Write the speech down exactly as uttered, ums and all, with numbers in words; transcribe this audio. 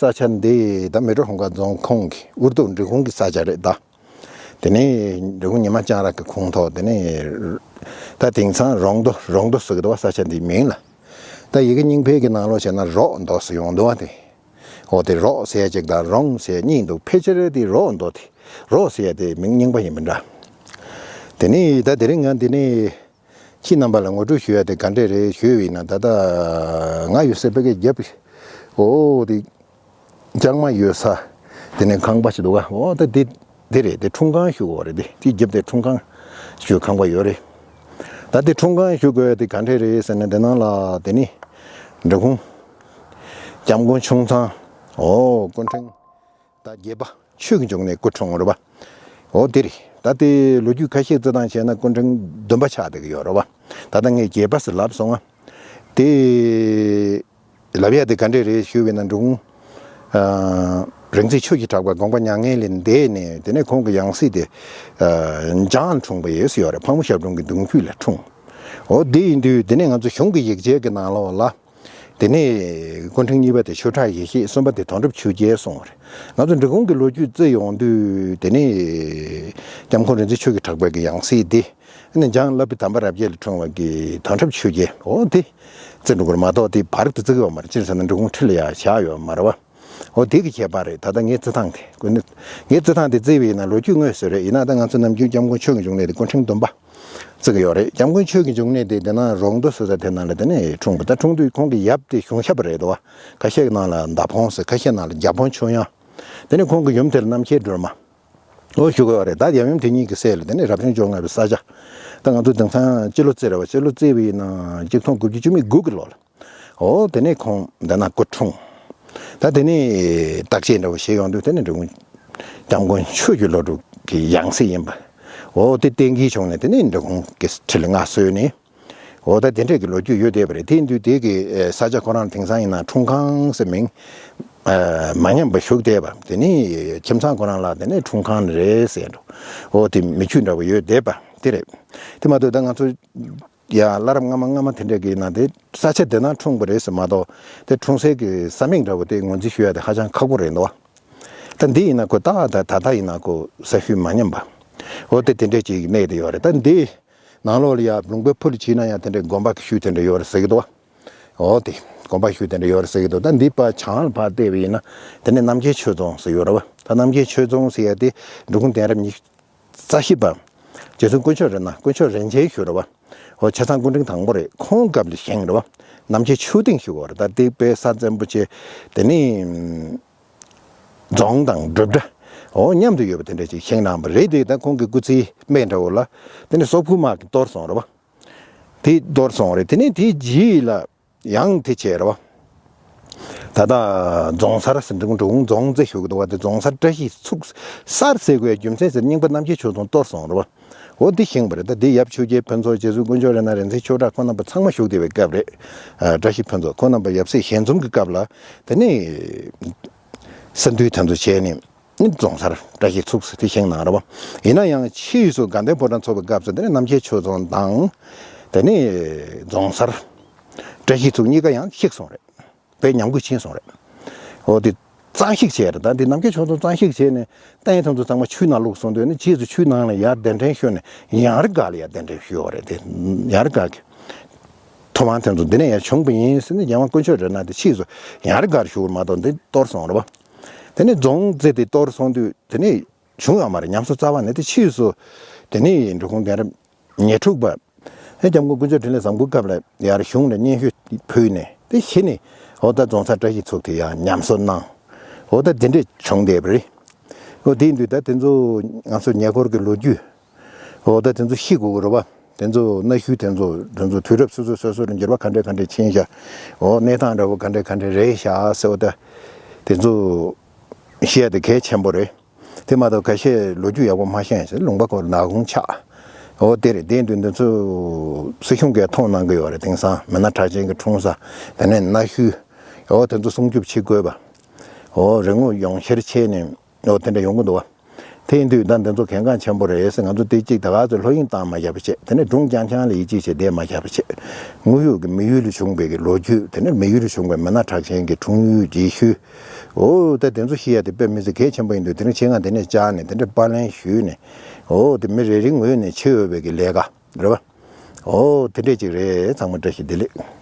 ས་ཆ་འདི་ད་མལ་གྲོ་གུང་དཀར་རྫོང་ཁོངས་ཀྱི་དབུ་ཐོག་འབྲི་གུང་གི་ས་ཆ་རེད་ད། དེ་ནས་འབྲི་གུང་ཉི་མ་ལྕང་ར་གི་ཁོངས་ཐོག་དེ་ནས་ད་དེང་སང་རོང་རྡོ་རོང་རྡོ་ཟེར་གི་འདུག་བ། ས་ཆ་འདིའི་མིང་ལ། ད་ཡི་གེ་རྙིང་པའི་གི་ནང་ལོགས་བྱས་ན་རོག་རྡོ་ཟེར་ཡོང་འདུག་བ། དེ་འོ་དེ་རོག་ཟེར་ཡ་ཅིག་དང་རོང་ཟེར་གཉིས་འདུག་ཕལ་ཆེར་དེ་རོག་རྡོ་དེ་རོག་ཟེར་ཡ་དེ་མིང་རྙིང་པ་ཡིན་པ་འདྲ། དེ་ནས་ད་དེ་རིང་ང་འདི་ནས་ཁྱེད་རྣམ་པ་ལ་ངོ་སྤྲོད་ཞུ་ཡ་དེ་ག་འདྲས་རེད་ཞུས་པ་ཡིན་ན། ད་ལྟ་ང་ཡོད་སའི་ཕ་གིའི་རྒྱབ་ཀྱི་འོ་དེ་ལྕང་མ་ཡོད་ས་དེ་ནས་ཁང་པ་ཞིག་འདུག་ག་འོ་ད་དེ་དེ་རེད། དེ་འཁྲུངས་ཁང་ཞུ་དགོས་རེད། དེ་དེ་རྒྱབ་དེ་འཁྲུངས་ཁང་ཞུ་ཁང་པ་ཡོད་རེད། ད་དེ་འཁྲུངས་ཁང་ཞུ་དགོས་དེ་ག་འདྲས་རེད་ཟེར་ན། དེ་ནང་ལ་དེ་ནི་འབྲི་གུང་སྐྱབས་མགོན་ཆུང་ཚང་འོ་སྐུ་ཕྲེང་ད་བརྒྱད་པ་ཆོས་ཀྱི་འབྱུང་གནས་སྐུ་འཁྲུངས་རེད་པ། འོ་དེ་རེད། ད་དེ་ལོ་རྒྱུས་ཁ་ཤས་བརྩི་སྟངས་བྱས་ན་སྐུ་ཕྲེང་བདུན་པ་ཆགས་བསྡད་ཀྱི་ཡོད་རེད་པ། ད་ལྟ་ངས་བརྒྱད་པ་ཟེར་ལབ་སོང་ང་། དེ་ལབ་ཡ་དེ་ག་འདྲས་རེད་ཞུས་པ་ཡིན་ན། འབྲི་གུང་ཨ་རིག་འཛིན་ཆོས་ཀྱི་གྲགས་པ་དགོངས་པ་མྱ་ངན་ལས་འདས་ནས་དེ་ནས་ཁོང་གི་ཡང་སྲིད་དེ་ཨ་འཇང་ལ་འཁྲུངས་པ་ཡོད་ཟེར་ཡོད་རེད། ཕག་མོ་ཞབས་དྲུང་གི་གདུང་རྒྱུད་ལ་འཁྲུངས། འོ་དེ་ཡིན་དུས་དེ་ནས་ང་ཚོ་གཞུང་གི་ཡིག་ཆའི་གི་ནང་ལོགས་ལ། དེ་ནས་སྐུ་ཕྲེང་གཉིས་པ་དེ་ཆོས་གྲགས་ཡེ་ཤེས། གསུམ་པ་དེ་དོན་གྲུབ་ཆོས་རྒྱལ་གསུངས་པ་རེད། ང་ཚོ་འབྲི་གུང་གི་ལོ་རྒྱུས་བརྩི་ཡོང་དུས་དེ་ནས་སྐྱབས་མགོན་རིག་འཛིན་ཆོས་ཀྱི་གྲགས་པའི་གི་ཡང་སྲིད་དེ་ནི་འཇང་བླ་བི་དམ་པ་རབ་རྒྱས་ལ་འཁྲུངས་པ་གི་དོན་གྲུབ་ཆོས་རྒྱལ་འོ་དེ་བརྩི་འགྲོ་གི་རེད་མ་གཏོགས། དེ་བར་དུ་བརྩི་གི་ཡོད་མ་རེད། ཅི་ཟེར་ན་འབྲི་གུང་ཁྲི་ལ་ཡ་བཞག་ཡོད་མ་རེད་པ། འོ་དེ་གི་ཁྱད་པར་རེད། ད་ལྟ་ངའི་བརྩི་སྟངས་དེ་ངའི་བརྩི་སྟངས་དེ་བརྩིས་པ་ཡིན་ན་ལོ་རྒྱུས་དངོས་སུ་རེད། ཡིན་ན་ད་ང་ཚོ་ནམ་རྒྱུན་སྐྱབས་མགོན་ཆོས་ཀྱི་འབྱུང་གནས་དེ་སྐུ་ཕྲེང་བདུན་པ་བརྩི་གི་ཡོད་རེད། སྐྱབས་མགོན་ཆོས་ཀྱི་འབྱུང་གནས་དེ་དེ་ན་རོང་རྡོ་ཟེར་ས་དེ་ནང་ལ་དེ་ནས་འཁྲུངས་པ། ད་འཁྲུངས་དུས་ཁོང་གི་ཡབ་དེ་གཞུང་ཞབས་རེད་འདུག་བ། ཁ་ཤས་ཀྱི་ནང་ལ་མདའ་འཕོང་ཟེར། ཁ་ཤས་ནང་ལ་རྒྱ་འཕོང་ཆོས་དབྱངས། དེ་ནས་ཁོང་གི་ཡུམ་དེ་ལ་རྣམ་རྒྱལ་སྒྲོལ་མ། འོ་ཞུ་གི་ཡོད་རེད། ད་ཡབ་ཡུམ་དེ་གཉིས་ཀྱི་སྲས་ལ་དེ་ནས་རབ་བྱུང་བཅོ་ལྔ་པའི་ས་ཆ། ད་ང་ཚོ་དེང་སང་སྤྱི་ལོ་བརྩི་རེད་བ། སྤྱི་ལོ་བརྩིས་པ་ཡིན་ན་གཅིག་སྟོང་དགུ་བརྒྱ་བཅུ་མེད་དགུ་གི་ལོ་ལ། འོ་དེ་ནས་ཁོང་འདི་ན་སྐུ་འཁྲུངས། ད་དེ་ནས་བརྟག་དཔྱད་འདྲ་བོ་བྱེད་ཡོང་དུས་དེ་ནས་འབྲི་གུང་སྐྱབས་མགོན་ཆོས་ཀྱི་བློ་གྲོས་ཀྱི་ཡང་སྲིད་ཡིན་པ། འོ་དེ་གཏན་འཁེལ་བྱུང་ནས་དེ་ནས་འབྲི་གུང་གི་ཁྲི་ལ་མངའ་གསོལ་ནས། འོ་ད་དེ་འདྲས་ཀྱི་ལོ་རྒྱུས་ཡོད་བསྡད་པ་རེད། དེ་ཡིན་དུས་དེ་གི་ས་ཆ་ཁོ་རང་དེང་སང་ཡིན་ན་འཁྲུངས་ཁང་ཟེར་མིང་མ་ཉམས་པ་བཞུགས་བསྡད་པ། དེ་ནས་ཁྱིམ་ཚང་ཁོ་རང་ལ་དེ་ནས་འཁྲུངས་ཁང་རེད་ཟེར་འགྲོ། འོ་དེ་མི་ཆོས་འདྲ་བོ་ཡོད་བསྡད་པ་དེ་རེད། དེ་མ་གཏོགས་ད་ང་ཚོ་ཡ་བླ་རབས་སྔ་མ་སྔ་མ་དེ་འདྲས་ཀྱི་ཡིན་ན་དེ་ས་ཆ་དེ་ན་འཁྲུངས་པ་རེད་ཟེར་མ་གཏོགས། དེ་འཁྲུངས་སའི་གི་ས་མིང་འདྲ་བོ་དེ་ངོས་འཛིན་ཞུ་ཡ་དེ་ཧ་ཅང་ཁག་པོ་རེད་འདུག་བ། ད་འདི་ཡིན་ན་ཁོ་ད་ད་ད་ད་ཡིན་ན་ཁོ་ས་ཤུལ་མ་ཉམས་པ། འོ་དེ་དེ་འདྲས་ཅིག་གནས་དེ་ཡོད་རེད། ད་འདི་ནང་ལོགས་ལ་ཡ་ལུང་པའི་ཕུ་ལ་ཕྱིན་ན་ཡང་དེ་འདྲས་དགོན་པ་གི་ཤུལ་དེ་འདྲས་ཡོད་རེད་ཟེར་གི་འདུག་བ། འོ་དེ་དགོན་པ་ཤུལ་དེ་འདྲས་ཡོད་རེད་ཟེར་གི་འདུག་ད་འདི་ཕར་བྱང་ལ་ཕར་བལྟས་པ་ཡིན་ན་དེ་ནས་རྣམ་རྒྱལ་ཆོས་རྫོང་ཟེར་ཡོད་རེད་བ། ད་རྣམ་རྒྱལ་ཆོས་རྫོང་ཟེར་ཡ་དེ་འབྲི་གུང་གདན་རབས་ཉི་ཤུ་རྩ་བཞི་པ་རྗེ་བཙུན་དཀོན་མཆོག་རཏྣ། དཀོན་མཆོག་རིན་ཆེན་ཞུ་རེད་བ། འོ་ཆ་ཚང་སྐུ་ཕྲེང་དང་པོ་རེད། ཁོང་སྐབས་ལ་བཞེངས་རེད་བ། རྣམ་རྒྱལ་ཆོས་སྡིངས་ཞུ་བ་རེད། ད་དེ་དཔེ་ས་བཙན་པོ་ཆེ་དེ་ནི་རྫོང་དང་སྒྲུབ་གྲྭ་འོ་མཉམ་དུ་ཡོད་པ་དེ་འདྲ་ཅིག་བཞེངས་གནང་བ་རེད། དེ་ད་ཁོང་གི་སྐུ་ཚེའི་སྨད་འདྲ་བོ་ལ་དེ་ནི་སོག་པོའི་དམག་གིས་གཏོར་སོང་རེད་བ། དེ་གཏོར་སོང་རེད། དེ་ནས་དེའི་རྗེས་ལ་ཡང་དེ་བྱས་རེད་བ། ད་ལྟ་རྫོང་སར་ཟེར་འབྲི་གུང་འབྲི་གུང་རྫོང་རྩེ་ཞུ་གི་འདུག་བ། དེ་རྫོང་སར་བཀྲ་ཤིས་ཚུགས་སར་ཟེར་དགོས་རྒྱུ་མཚན་ཟེར་རྙིང་པ་རྣམ་རྒྱལ་ཆོས་རྫོང་གཏོར་སོང་རེད་བ། འོ་འདི་བཞེངས་པ་རེད། ད་འདི་ཡབ་ཆོས་རྒྱལ་ཕུན་ཚོགས། རྗེ་བཙུན་དཀོན་མཆོག་རཏྣ། རིན་ཆེན་ཆོས་གྲགས། ཁོང་རྣམ་པ་ཚང་མ་བཞུགས་བསྡད་པའི་སྐབས་རེད། ཨ་བཀྲ་ཤིས་ཕུན་ཚོགས་ཁོང་རྣམ་པ་ཡབ་སྲས་ཞལ་འཛོམས་ཀྱི་སྐབས་ལ་དེ་ནས་ས་འདུལ་དེ་ཚོ་བྱས་ནས་ནི་རྫོང་སར་བཀྲ་ཤིས་ཚུགས་ཟེར་དེ་བཞེངས་གནང་རེད་བ། ཡིན་ན་ཡང་ཕྱིས་སུ་དགའ་ལྡན་ཕོ་བྲང་ཚོགས་པའི་སྐབས་སུ་དེ་ནས་རྣམ་རྒྱལ་ཆོས་རྫོང་དང་དེ་ནས་རྫོང་སར་བཀྲ་ཤིས་ཚུགས་གཉིས་ཀ་ཡང་བཤིག་སོང་རེད། དཔེ་ཉམས་རྒུད་ཕྱིན་སོང་རེད། འོ་དེ་གཙང་བཤིག་བྱས་རེད། ད་འདི་རྣམ་རྒྱལ་ཆོས་རྫོང་གཙང་བཤིག་བྱས་ནས་རྟེན་དེ་ཚོ་ཚང་མ་ཆུའི་ནང་བླུགས་སོང་དུས་ནི་རྗེས་སུ་ཆུའི་ནང་ལ་ཡར་གདན་འདྲེན་ཞུས་ནས་ཡང་རི་སྒར་ལ་ཡར་གདན་འདྲེན་ཞུས་པ་རེད། དེ་ཡང་རི་སྒར་གྱི་ཐུབ་དབང་དེ་ཚོ་འདི་ནས་ཡར་བྱུང་བ་ཡིན་ཟེར་ནས་རྒྱལ་དབང་དཀོན་མཆོག་རཏྣ་དེ་ཕྱིས་སུ་ཡང་རི་སྒར་བཞུགས་པ་མ་གཏོགས་འདི་གཏོར་སོང་རེད་བ། དེ་ནས་རྫོང་རྩེ་དེ་གཏོར་སོང་དུས་དེ་ནས་བྱུང་ཡོད་མ་རེད། ཉམས་གསོ་རྩ་བ་ནས། དེ་ཕྱིས་སུ་དེ་ནས་འབྲི་གུང་གདན་རབས་ཉེར་དྲུག་པ་ཨེ་སྐྱབས་མགོན་དཀོན་མཆོག་འཕྲིན་ལས་བཟང་པོའི་སྐབས་ལ་ཡར་གཞུང་ལ་སྙན་ཞུ་ཕུལ་ནས་དེ་གཞི་ནས་འོ་ད་རྫོང་སར་བཀྲ་ཤིས་ཚུགས་དེ་ཡང་ཉམས་གསོ་གནང་། འོ་ད་དེ་འདྲས་བྱུང་བསྡད་པ་རེད། འོ་དེ་ཡིན་དུས་ད་དེ་ཚོ་ང་ཚོ་ཉེ་འཁོར་གྱི་ལོ་རྒྱུས་འོ་ད་དེ་ཚོ་ཤེས་དགོས་ཀྱི་རེད་བ། དེ་ཚོ་གནའ་ཤུལ་དེ་ཚོ་དེ་ཚོ་དུས་རབས་སོ་སོ་སོ་སོར་འགྱུར་བ་ག་འདྲས་ག་འདྲས་ཕྱིན་ཤག་འོ་གནས་སྟངས་འདྲ་བོ་ག་འདྲས་ག་འདྲས་རེད་ཤག་ཟེར། འོ་ད་དེ་ཚོ་ཤེས་ཡ་དེ་གལ་ཆེན་པོ་རེད། དེ་མ་གཏོགས་ཁ་ཤས་ལོ་རྒྱུས་ཡག་པོ་མ་ཤེས་ཟེར་ལུང་པ་སྐོར་ནག་ཁུང་ཆགས། འོ་དེ་རེད། དེ་འདུག་འདི་ཚོ་སྲིད་གཞུང་གིས་མཐོང་གནང་གི་ཡོད་རེད། དེང་སང་མི་སྣ་གྲགས་ཅན་གྱི་འཁྲུངས་ས་དེ་ནས་གནའ་ཤུལ་འོ་དེ་ཚོ་སྲུང་སྐྱོབ་བྱེད་དགོས་པ། འོ་རིན་གོང་ཡོངས་བཤེར་བྱས་ནས་འོ་དེ་འདྲ་ཡོང་གི་འདུག་བ། དེ་ཡིན་དུས་ད་འདི་ཚོ་གལ་འགངས་ཆེན་པོ་རེད་ཟེར། ང་ཚོ་དེ་གཅིག་ད་ག་ཚོད་ལྷོད་གཡེང་བཏང་མ་བཞག་པ་བྱས། དེ་ནས་སྒྲུང་རྐྱང་རྐྱང་ལ་ཡིད་ཆེས་བྱས་བསྡད་མ་བཞག་པ་བྱས། དངོས་ཡོད་ཀྱི་མི་ཡུལ་ལ་བྱུང་བའི་གི་ལོ་རྒྱུས། དེ་ནས་མི་ཡུལ་ལ་བྱུང་བའི་མི་སྣ་གྲགས་ཅན་གྱི་སྒྲུང་ཡོད་རྗེས་ཤུལ། འོ་ད་དེ་ཚོ་ཤེས་ཡ་དེ་དཔེ་མི་སྲིད་གལ་ཆེན་པོ་ཡིན་དུས། དེ་རིང་ཆེད་མངགས་དེ་ནས་བཅར་ནས་དེ་འདྲ་པར་ལེན་ཞུས་ནས། འོ་དེ་མི་རེ་རེའི་ངོས་ནས་བྱེད་འོས་པའི་གི་ལས་ཀ་རེད་པ། འོ་དེ་འདྲས་ཅིག་རེད། ཚང་མ་བཀྲ་ཤིས་བདེ་ལེགས།